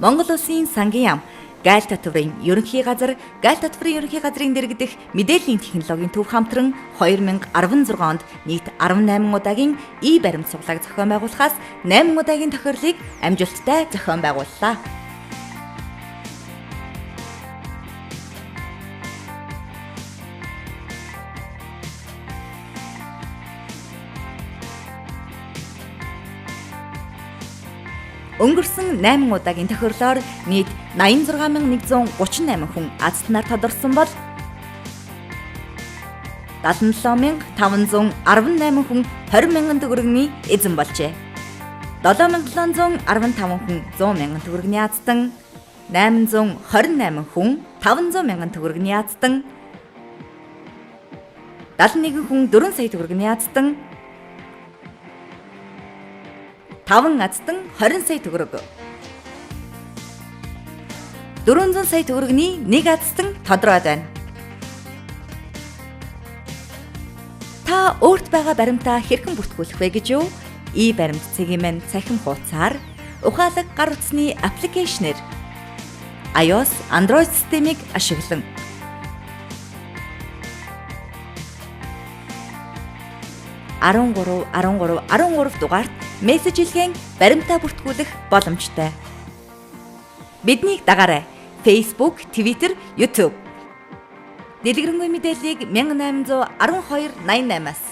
Монгол Улсын сангийн яам Гайл татварын ерөнхий газар, Гайл татварын ерөнхий газрын дэргэдэх мэдээллийн технологийн төв хамтран 2016 онд нийт 18 удаагийн и-баримт сугалааг зохион байгуулахаас 8 удаагийн тохирлыг амжилттай зохион байгууллаа. Өнгөрсөн 8 удаагийн тохирлоор нийт 86138 хүн азтнаар тодорсон бол 77518 хүн 20 мянган төгрөгийн эзэн болжээ. 7715 хүн 100 мянган төгрөгийн азтан, 828 хүн 500 мянган төгрөгийн азтан, 71 хүн 4 сая төгрөгийн азтан, 5 азтан 20 сая төгрөг. 400 сая төгрөгийн нэг азтан тодроод байна. Та өөрт байгаа баримтаа хэрхэн бүртгүүлэх вэ гэж юу? И-баримт цэгийн мань цахим хуудасаар, ухаалаг гар утасны аппликейшнээр iOS, Android системийг ашиглан 13 13 13 дугаарт мессеж илгээн баримтаа бүртгүүлэх боломжтой. Биднийг дагаарай. Facebook, Twitter, YouTube. Дэлгэрэнгүй мэдээллийг 1812 88-аас.